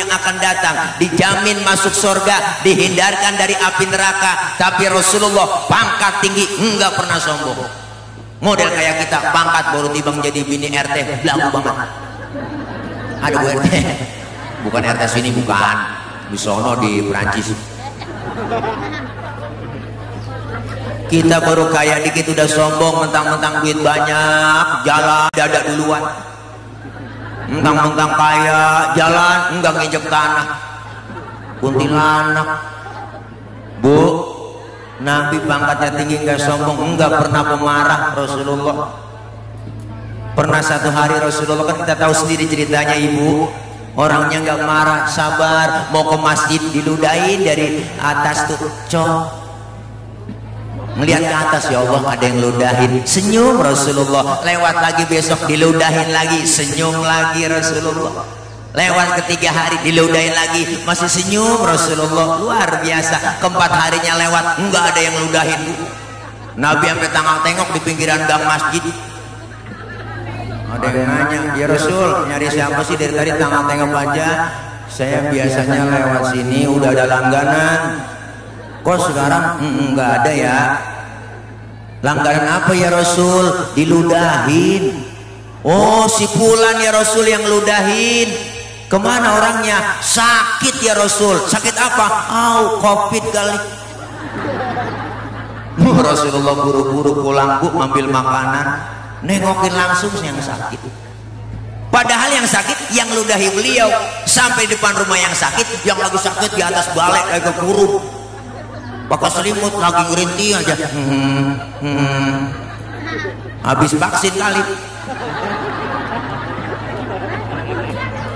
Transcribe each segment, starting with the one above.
yang akan datang, dijamin masuk surga, dihindarkan dari api neraka. Tapi Rasulullah pangkat tinggi, enggak pernah sombong. Model kayak kita, pangkat baru timbang jadi bini RT, belagu banget. Ada Bu RT, bukan RT sini, bukan di sono di Perancis. Kita baru kaya dikit udah sombong, mentang-mentang duit banyak, jalan dada duluan. Mentang-mentang kaya, jalan enggak nginjek tanah. Kuntilanak. Bu, Nabi pangkatnya tinggi enggak sombong, enggak pernah pemarah Rasulullah. Pernah satu hari Rasulullah, kan kita tahu sendiri ceritanya Ibu, orangnya enggak marah, sabar, mau ke masjid diludahin dari atas tuh, ngelihat ke atas, ya Allah ada yang ludahin, senyum Rasulullah. Lewat lagi besok diludahin lagi, senyum lagi Rasulullah. Lewat ketiga hari diludahin lagi, masih senyum Rasulullah. Luar biasa. Keempat harinya lewat, enggak ada yang ludahin. Nabi sampai tengok di pinggiran gang masjid. Ada yang nanya, ya Rasul, nyari siapa sih dari tadi tengok aja? Saya biasanya lewat sini udah ada langganan. Kok sekarang enggak ada ya? Langganan apa ya Rasul? Diludahin. Oh, si Fulan ya Rasul yang ludahin. Kemana orangnya? Sakit ya Rasul. Sakit apa? Covid kali. Rasulullah buru-buru pulang, Bu, ambil makanan, nengokin langsung yang sakit. Padahal yang sakit yang ludahi beliau. Sampai depan rumah yang sakit, yang lagi sakit di atas balai lagi kurung, pakai selimut, lagi ngerinti aja. Habis vaksin kali.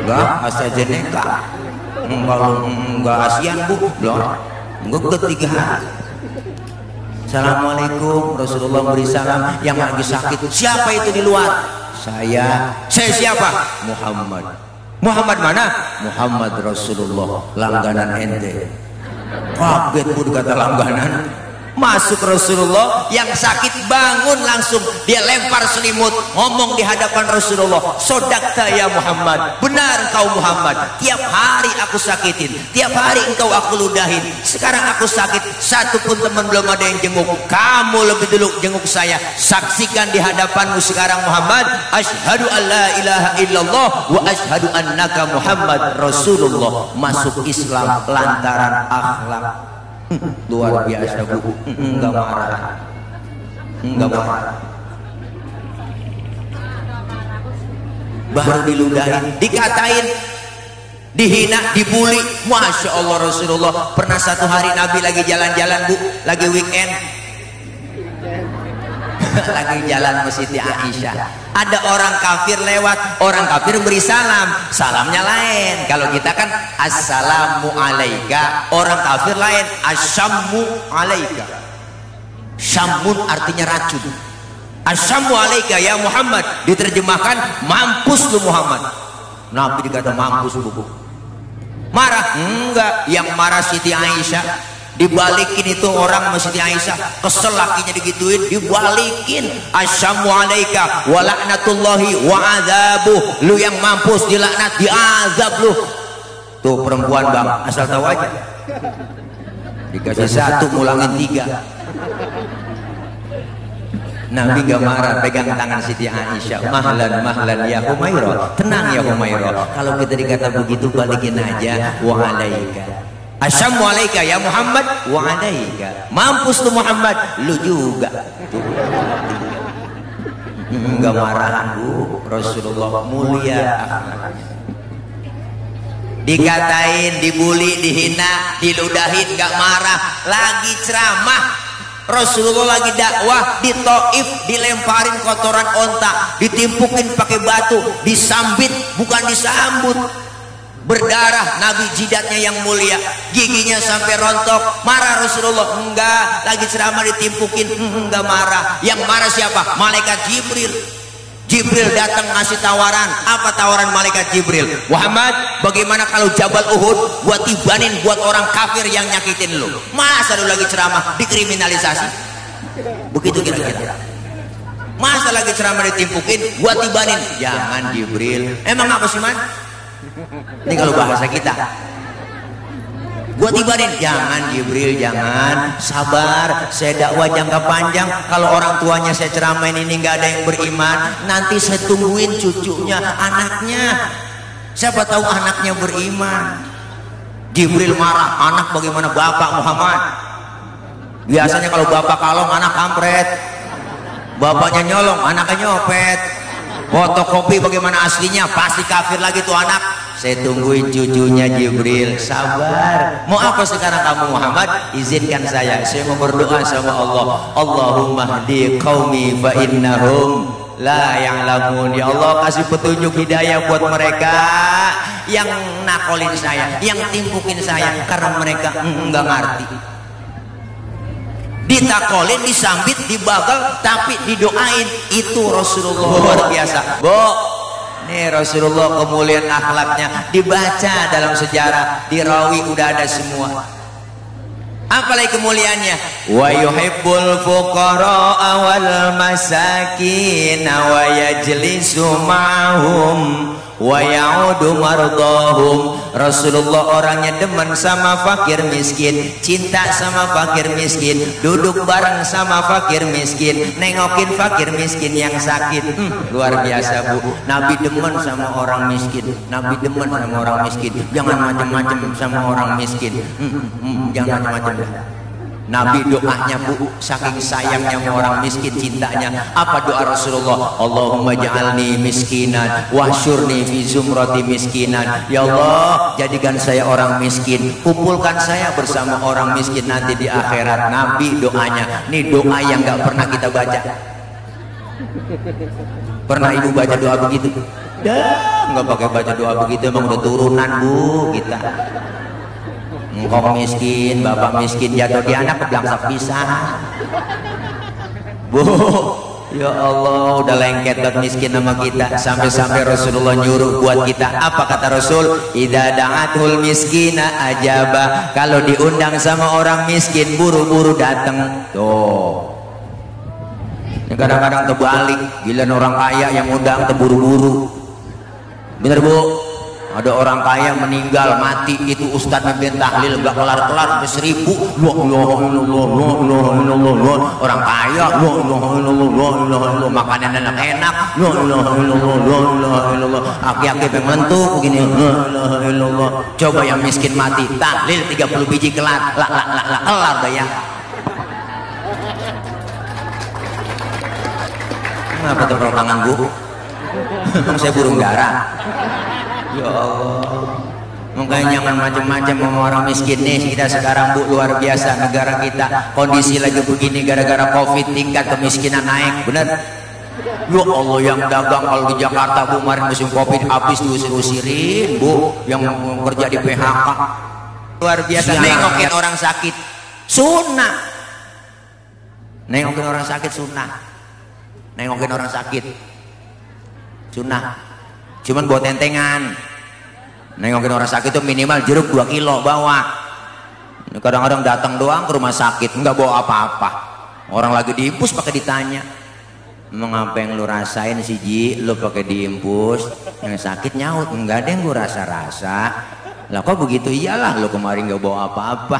Enggak, AstraZeneca. Kalau enggak ASEAN, Bu, belum. Enggak ketiga hari. Assalamualaikum, Rasulullah beri salam. Yang lagi sakit, siapa itu di luar? Saya siapa? Muhammad. Muhammad mana? Muhammad Rasulullah, langganan ente. Kaget Bu kata langganan. Masuk Rasulullah, yang sakit bangun langsung, dia lempar selimut, ngomong di hadapan Rasulullah, sodakta ya Muhammad, benar kau Muhammad, tiap hari aku sakitin, tiap hari engkau aku ludahin, sekarang aku sakit, satu pun teman belum ada yang jenguk, kamu lebih dulu jenguk saya. Saksikan di hadapanmu sekarang Muhammad, asyhadu an la ilaha illallah wa asyhadu annaka Muhammad Rasulullah. Masuk Islam lantaran akhlak. Luar biasa Bu, enggak marah, enggak marah. Baru diludahin, dikatain, dihina, dibully. Masya Allah Rasulullah. Pernah satu hari Nabi lagi jalan-jalan Bu, lagi weekend, lagi jalan ke Siti Aisyah. Ada orang kafir lewat, orang kafir beri salam, salamnya lain. Kalau kita kan assalamu alaika, orang kafir lain asyammu alaika. Syamun artinya racun. Asyammu alaika ya Muhammad, diterjemahkan mampus lu Muhammad. Nabi dikata mampus Bu. Marah? Enggak, yang marah Siti Aisyah. Dibalikin itu orang sama Siti Aisyah, kesel lakinya digituin, dibalikin, asyamu alaika wa la'natullahi wa azabuh, lu yang mampus, dilaknat, diazab lu. Tuh perempuan Bang, asal tahu aja, dikasih satu ngulangin tiga. Nabi gak marah, pegang tangan Siti Aisyah, mahlan ya Humairah, tenang ya Humairah, kalau kita dikata begitu balikin aja, wa alaika. Assalamu alaika ya Muhammad wa alaika. Mampus lu Muhammad, lu juga. Enggak marah Bu, Rasulullah mulia akhlaknya. Dikatain, dibully, dihina, diludahin, enggak marah. Lagi ceramah, Rasulullah lagi dakwah di Taif, dilemparin kotoran onta, ditimpukin pakai batu, disambit, bukan disambut. Berdarah, Nabi jidatnya yang mulia, giginya sampai rontok. Marah Rasulullah? Enggak. Lagi ceramah ditimpukin, enggak marah. Yang marah siapa? Malaikat Jibril. Jibril datang ngasih tawaran. Apa tawaran malaikat Jibril? Muhammad, bagaimana kalau Jabal Uhud buat tibanin buat orang kafir yang nyakitin lu? Masa lu lagi ceramah dikriminalisasi? Begitu kira-kira. Masa lagi ceramah ditimpukin buat tibanin? Jangan Jibril. Emang apa sih Man? Ini kalau bahasa kita. Gua tibarin, jangan Jibril, jangan, sabar, saya dakwah jangka panjang. Kalau orang tuanya saya ceramain ini nggak ada yang beriman, nanti saya tungguin cucunya, anaknya. Siapa tahu anaknya beriman. Jibril marah, anak bagaimana bapak Muhammad? Biasanya kalau bapak kalong, anak kampret. Bapaknya nyolong, anaknya nyopet. Fotokopi bagaimana aslinya, pasti kafir lagi tuh anak. Saya tungguin cucunya Jibril, sabar. Mau apa sekarang kamu Muhammad? Izinkan saya mau berdoa sama Allah. Allahumma hdi qaumi fa innahum la ya'lamun. Ya Allah, kasih petunjuk hidayah buat mereka yang nakolin saya, yang timpukin saya, karena mereka enggak ngerti. Ditakolin, disambit, dibagal, tapi didoain. Itu Rasulullah luar biasa. Nih Rasulullah kemuliaan akhlaknya dibaca dalam sejarah, dirawi udah ada semua. Apalagi kemuliaannya? Wa yuhibbul fuqara wal masakin wa yajlisu ma'hum wa ya'udu mardahum. Rasulullah orangnya demen sama fakir miskin, cinta sama fakir miskin, duduk bareng sama fakir miskin, nengokin fakir miskin yang sakit. Luar biasa Bu. Nabi demen sama orang miskin, Nabi demen sama orang miskin. Jangan macam-macam sama orang miskin. Jangan macam-macam. Nabi doanya Bu, saking sayangnya sama orang miskin, cintanya. Apa doa Rasulullah? Allahumma ja'alni miskinan wahsyurni fi zumrati miskinan. Ya Allah, jadikan saya orang miskin, kumpulkan saya bersama orang miskin nanti di akhirat. Nabi doanya. Ini doa yang gak pernah kita baca. Pernah ibu baca doa begitu? Nggak pakai baca doa begitu, emang udah turunan Bu kita. Engkau miskin, bapak miskin, jatuh di anak kebelangsak pisah. Bu, ya Allah, udah lengket buat miskin sama kita. Sampai-sampai Rasulullah nyuruh buat kita. Apa kata Rasul? Idza da'atul miskina ajaba. Kalau diundang sama orang miskin, buru-buru datang. Tuh. Kadang-kadang terbalik, giliran orang kaya yang undang terburu-buru. Bener Bu? Ada orang kaya meninggal, mati, itu ustadz mimpin tahlil gak kelar-kelar sampai 1000. Orang kaya, makanan enak-enak, aki-aki pengen tuh begini. Coba yang miskin mati, tahlil 30 biji kelar, kelar daya. Kenapa tepuk tangan Bu? Saya burung dara. Ya Allah, makanya jangan macam-macam sama orang miskin nih. Kita sekarang Bu, luar biasa negara kita, kondisi lagi begini gara-gara COVID, tingkat kemiskinan naik, bener? Ya Allah, yang dagang kalau di Jakarta Bu, kemarin musim COVID habis diusir-usirin Bu, yang kerja di PHK. Luar biasa. Nengokin orang sakit sunnah, nengokin orang sakit sunnah, nengokin orang sakit sunnah. Cuman buat tentengan. Nengokin orang sakit itu minimal jeruk 2 kilo bawa. Kadang-kadang datang doang ke rumah sakit, nggak bawa apa-apa. Orang lagi diimpus pakai ditanya, mengapa yang lu rasain sih Ji? Lu pakai diimpus, yang sakit nyaut, enggak ada yang gua rasa-rasa. Lah kok begitu? Iyalah, lu kemarin nggak bawa apa-apa.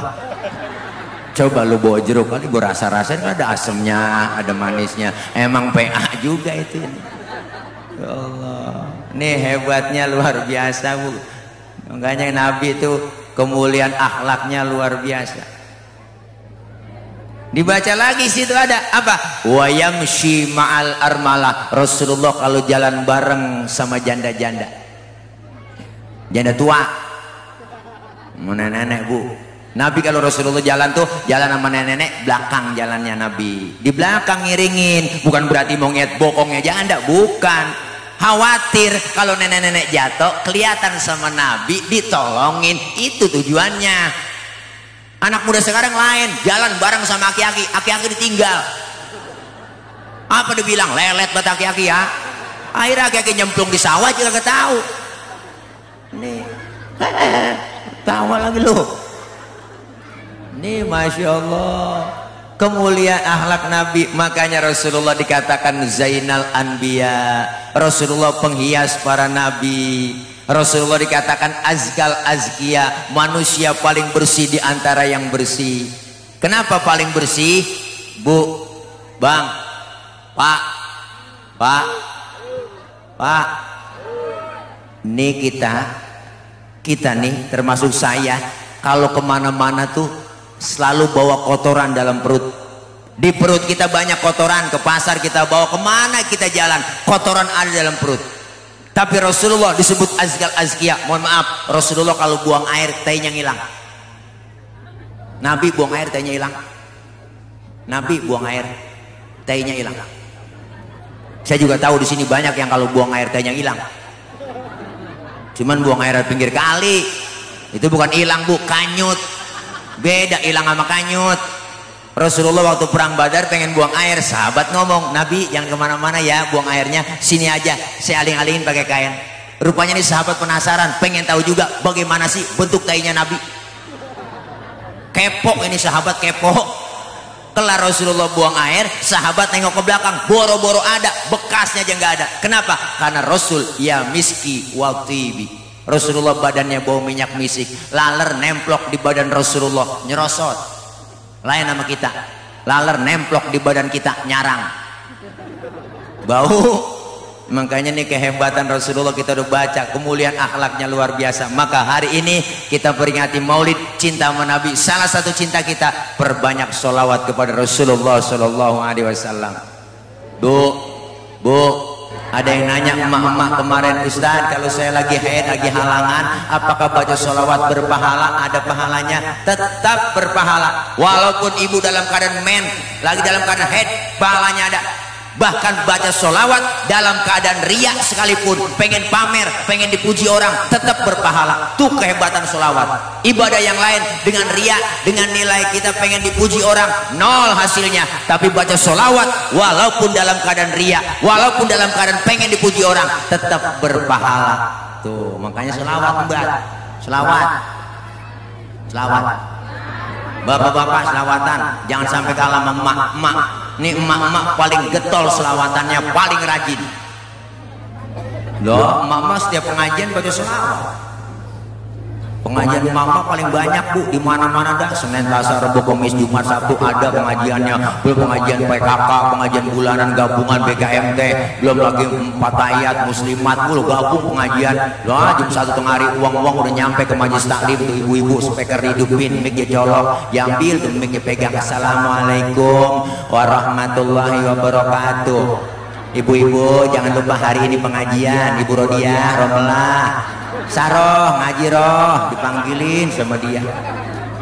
Coba lu bawa jeruk, kali gua rasa-rasain ada asemnya, ada manisnya. Emang PA juga itu. Ya Allah, nih hebatnya luar biasa Bu. Makanya Nabi itu kemuliaan akhlaknya luar biasa. Dibaca lagi situ ada apa? Wa yamshi ma'al armalah. Rasulullah kalau jalan bareng sama janda-janda, janda tua, nenek-nenek Bu. Nabi kalau Rasulullah jalan tuh jalan sama nenek-nenek, belakang jalannya Nabi, di belakang ngiringin. Bukan berarti mau ngeliat bokongnya janda, bukan. Khawatir kalau nenek-nenek jatuh kelihatan sama Nabi, ditolongin. Itu tujuannya. Anak muda sekarang lain, jalan bareng sama aki-aki, aki-aki ditinggal. Apa dia bilang? Lelet buat aki-aki ya. Akhirnya aki-aki nyemplung di sawah juga gak tahu. Nih, tawa lagi lu. Nih, masya Allah, kemuliaan akhlak Nabi. Makanya Rasulullah dikatakan Zainal Anbiya, Rasulullah penghias para nabi, Rasulullah dikatakan azkal azkia, manusia paling bersih di antara yang bersih. Kenapa paling bersih? Bu, Bang, Pak, nih kita nih termasuk saya, kalau kemana-mana tuh selalu bawa kotoran dalam perut. Di perut kita banyak kotoran, ke pasar kita bawa, kemana kita jalan kotoran ada dalam perut. Tapi Rasulullah disebut azkal azkia. Mohon maaf, Rasulullah kalau buang air tainya ngilang. Nabi buang air tainya hilang. Nabi buang air tainya hilang. Saya juga tahu di sini banyak yang kalau buang air tainya hilang. Cuman buang air di pinggir kali. Itu bukan hilang, Bu, kanyut. Beda hilang sama kanyut. Rasulullah waktu perang Badar pengen buang air, sahabat ngomong, Nabi jangan kemana-mana ya, buang airnya sini aja, saya aling-alingin pakai kain. Rupanya nih sahabat penasaran, pengen tahu juga bagaimana sih bentuk tainya Nabi. Kepo ini sahabat, kepo. Kelar Rasulullah buang air, sahabat nengok ke belakang, boro-boro ada, bekasnya aja nggak ada. Kenapa? Karena Rasul ya miski wal tibi. Rasulullah badannya bau minyak misik, laler nemplok di badan Rasulullah, nyerosot. Lain sama kita, laler nemplok di badan kita, nyarang, bau. Makanya nih kehebatan Rasulullah kita udah baca, kemuliaan akhlaknya luar biasa. Maka hari ini kita peringati Maulid cinta sama Nabi. Salah satu cinta kita, perbanyak sholawat kepada Rasulullah Shallallahu Alaihi Wasallam. Bu, ada yang nanya emak-emak kemarin, Ustaz, kalau saya lagi haid, lagi halangan, apakah baca sholawat berpahala? Ada pahalanya? Tetap berpahala. Walaupun ibu dalam keadaan lagi dalam keadaan haid, pahalanya ada. Bahkan baca sholawat dalam keadaan riak sekalipun, pengen pamer, pengen dipuji orang, tetap berpahala. Tuh kehebatan sholawat. Ibadah yang lain dengan riak, dengan nilai kita pengen dipuji orang, nol hasilnya. Tapi baca sholawat walaupun dalam keadaan riak, walaupun dalam keadaan pengen dipuji orang, tetap berpahala. Tuh makanya sholawat, Mbak, sholawat. Bapak-bapak selawatan, jangan sampai kalah sama emak-emak. Nih emak-emak paling getol selawatannya, paling rajin. Loh, emak-emak setiap pengajian baca selawat. Pengajian emak-emak paling banyak, Bu, di mana-mana dah. Senin, Selasa, Rabu, Kamis, Jumat, Sabtu ada pengajiannya. Belum pengajian PKK, pengajian bulanan gabungan BKMT, belum lagi 4 ayat muslimat, lu gabung pengajian. Loh, jam 1 tengah hari uang-uang udah nyampe ke majelis taklim tuh, ibu-ibu speaker hidupin, mic colok, diambil tuh mic pegang. Assalamualaikum warahmatullahi wabarakatuh. Ibu-ibu jangan lupa hari ini pengajian, Ibu Rodiah, Romelah, Saroh, ngaji roh, dipanggilin sama dia.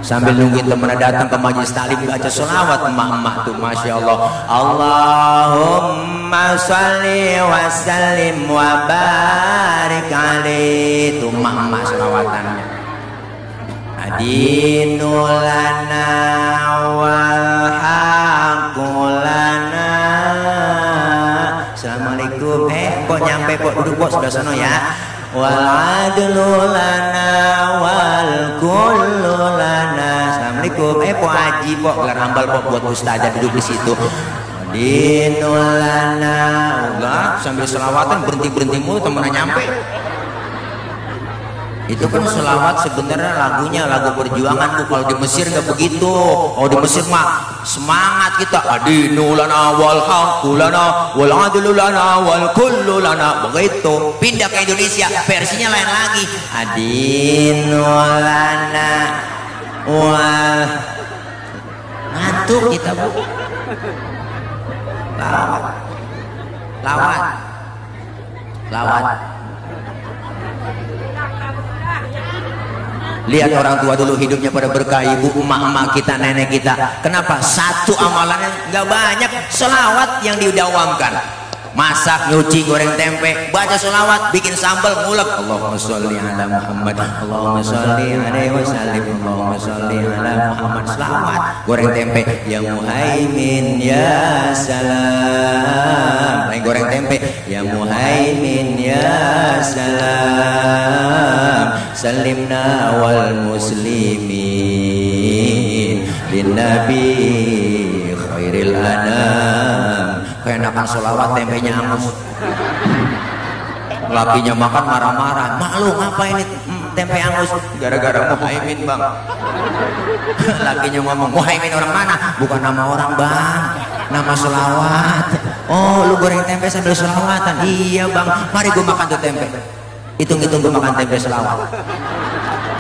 Sambil nungguin temennya datang ke majelis taklim baca sholawat emak-emak tuh, masya Allah. Allahumma sholli wa sallim wa barik alaihi. Tuh emak-emak sholawatannya. Adinulana wal haqulana. Assalamualaikum. Kok nyampe, kok duduk, kok sudah sono ya. Wal adlu lana wal kullu lana. Assalamualaikum. Pok haji, pok gelar hambal, pok buat ustazah duduk di situ. Dinul lana. Enggak, sambil selawatan berhenti mulu temennya nyampe. Itu kan selawat sebenarnya lagunya lagu perjuangan tuh. Kalau di Mesir nggak begitu. Kalau di Mesir mah semangat kita. Adinu lana wal haqqu lana wal adlu lana wal kullu lana. Begitu. Pindah ke Indonesia versinya lain lagi. Adinu lana wal. Ngantuk kita, Bu. Lawat. Lihat orang tua dulu hidupnya pada berkah, ibu, emak-emak kita, nenek kita. Kenapa? Satu amalannya nggak banyak, selawat yang didawamkan. Masak, nyuci, goreng tempe, baca selawat, bikin sambal, ngulek. Allahumma sholli ala Muhammad, Allahumma sholli alaihi wasallim, Allahumma sholli ala Muhammad. Selawat, goreng tempe, ya Muhaimin ya salam. Lain goreng tempe, ya Muhaimin ya salam. Salimna wal muslimin lin nabi khairil anam. Keenakan sholawat tempenya angus. Lakinya makan marah-marah. Mak lu ngapain ini tempe angus? Gara-gara Muhaimin bang. Lakinya ngomong, Muhaimin orang mana? Bukan nama orang bang, nama selawat. Oh lu goreng tempe sambil selawatan? Iya bang, mari gue makan tuh tempe. Hitung-hitung gue makan tempe selawat.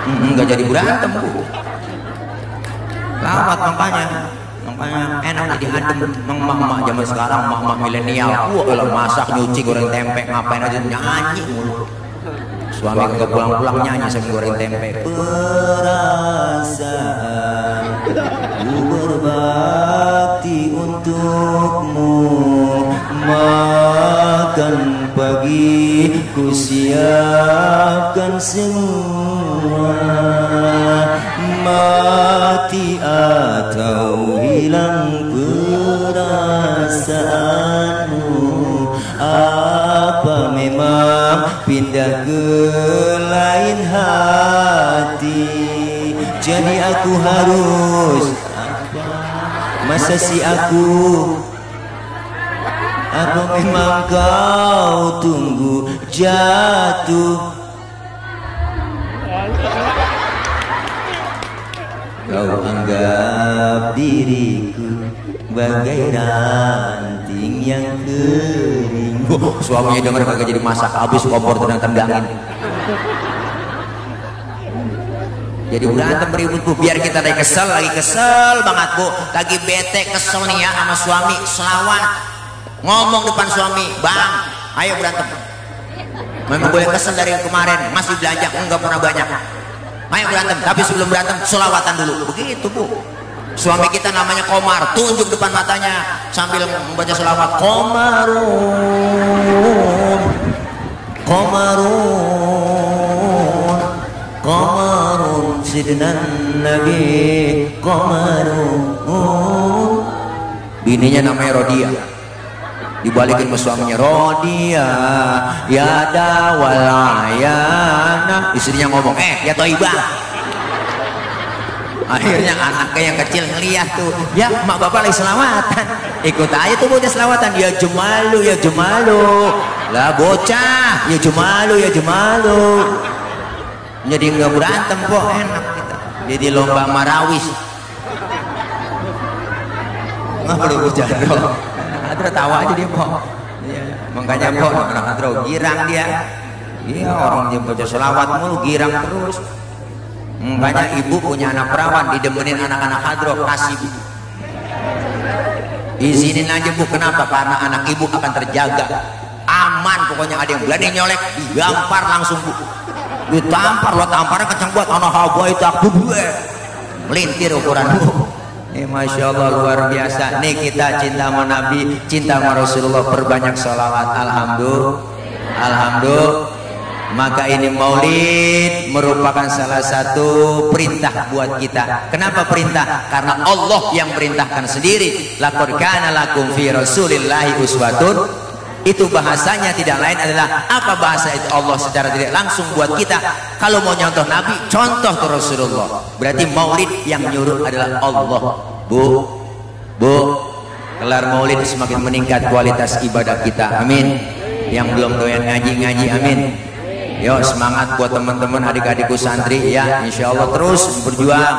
Nggak jadi berantem bu. Lawat makanya enak diadem. Emak-emak zaman sekarang, emak-emak milenial, wah masak nyuci goreng tempe, ngapain aja nyanyi mulu. Suami kagak pulang-pulang nyanyi sambil goreng tempe. Perasaan ku berbakti untukmu, makan pagi ku siapkan semua, mati atau hilang perasaanmu, apa memang pindah ke lain hati? Jadi aku harus apa? Masa si aku? Apa memang kau tunggu jatuh? Kau anggap diriku bagai ranting yang kering. Suaminya dengar kagak jadi masak, habis kompor tendang-tendangin. Jadi berantem beribut bu, biar kita lagi kesel banget bu, lagi bete kesel nih ya sama suami, selawat ngomong depan suami, bang, ayo berantem. Memang boleh kesel dari kemarin, masih belanja, enggak pernah banyak. Ayo berantem, tapi sebelum berantem selawatan dulu, begitu bu. Suami kita namanya Komar, tunjuk depan matanya sambil membaca selawat. Komarun, Komarun, Komarun, Sidnan Nabi, Komarun. Bininya namanya Rodia, dibalikin ke suaminya, Rodia ya dawalayana. Istrinya ngomong, ya Toibah. Akhirnya anaknya yang kecil ngeliat tuh, ya mak bapak lagi selawatan, ikut aja tuh bocah selawatan. Ya Jumalu, ya Jumalu lah bocah, ya Jumalu, ya Jumalu. Jadi nggak berantem kok, enak kita. Jadi lomba marawis. Nggak perlu bocah dong. Adro tawa aja dia kok. Ya, makanya kok anak Adro girang dia. Iya orang dia baca selawat mulu girang terus. Makanya ibu punya anak perawan, didemenin anak-anak hadroh, kasih bu, izinin aja bu. Kenapa? Karena anak ibu akan terjaga, aman. Pokoknya ada yang berani nyolek, digampar langsung bu, ditampar. Lo tamparnya kencang buat anak hawa itu aku gue melintir ukuran bu. Masya Allah luar biasa. Nih kita cinta sama Nabi, cinta sama Rasulullah, perbanyak sholawat. Alhamdulillah. Maka ini maulid merupakan salah satu perintah buat kita. Kenapa perintah? Karena Allah yang perintahkan sendiri. Laqad kana lakum fi rasulillahi uswatun. Itu bahasanya tidak lain adalah apa bahasa itu? Allah secara tidak langsung buat kita. Kalau mau nyontoh Nabi, contoh ke Rasulullah. Berarti maulid yang nyuruh adalah Allah. Bu, kelar maulid semakin meningkat kualitas ibadah kita. Amin. Yang belum doyan ngaji, amin. Yo semangat buat teman-teman adik-adikku santri ya, insya Allah terus berjuang.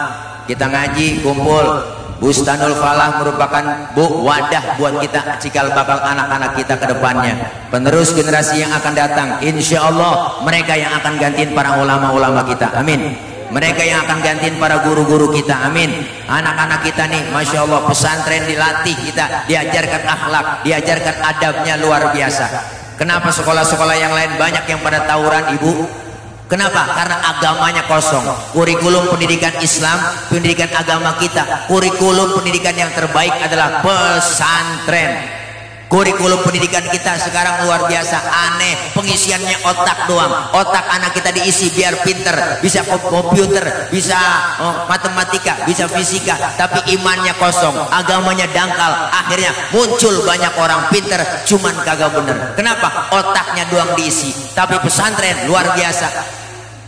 Kita ngaji, kumpul. Bustanul Falah merupakan wadah buat kita cikal bakal anak-anak kita ke depannya, penerus generasi yang akan datang. Insya Allah mereka yang akan gantiin para ulama-ulama kita, amin. Mereka yang akan gantiin para guru-guru kita, amin. Anak-anak kita nih, masya Allah, pesantren dilatih kita, diajarkan akhlak, diajarkan adabnya luar biasa. Kenapa sekolah-sekolah yang lain banyak yang pada tawuran ibu? Kenapa? Karena agamanya kosong. Kurikulum pendidikan Islam, pendidikan agama kita, kurikulum pendidikan yang terbaik adalah pesantren. Kurikulum pendidikan kita sekarang luar biasa aneh, pengisiannya otak doang. Otak anak kita diisi biar pinter, bisa komputer, bisa matematika, bisa fisika, tapi imannya kosong, agamanya dangkal. Akhirnya muncul banyak orang pinter, cuman kagak bener. Kenapa? Otaknya doang diisi. Tapi pesantren luar biasa,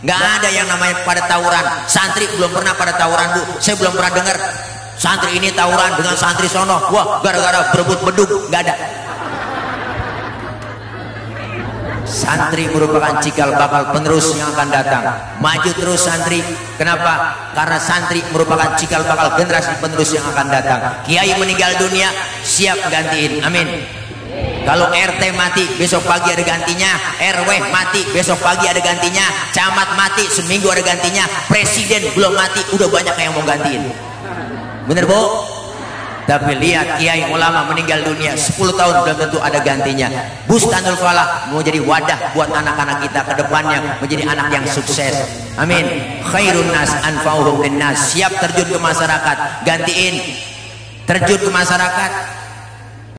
nggak ada yang namanya pada tawuran. Santri belum pernah pada tawuran bu, saya belum pernah dengar santri ini tawuran dengan santri sono, wah gara-gara berebut beduk, nggak ada. Santri merupakan cikal bakal penerus yang akan datang. Maju terus santri. Kenapa? Karena santri merupakan cikal bakal generasi penerus yang akan datang. Kiai meninggal dunia, siap gantiin. Amin. Kalau RT mati, besok pagi ada gantinya. RW mati, besok pagi ada gantinya. Camat mati, seminggu ada gantinya. Presiden belum mati, udah banyak yang mau gantiin. Bener Bu? Tapi lihat kiai ulama meninggal dunia 10 tahun belum tentu ada gantinya. Bustanul Falah mau jadi wadah buat anak-anak kita ke depannya menjadi anak yang sukses. Amin. Khairun nas anfa'uhum linnas. Siap terjun ke masyarakat, gantiin. Terjun ke masyarakat,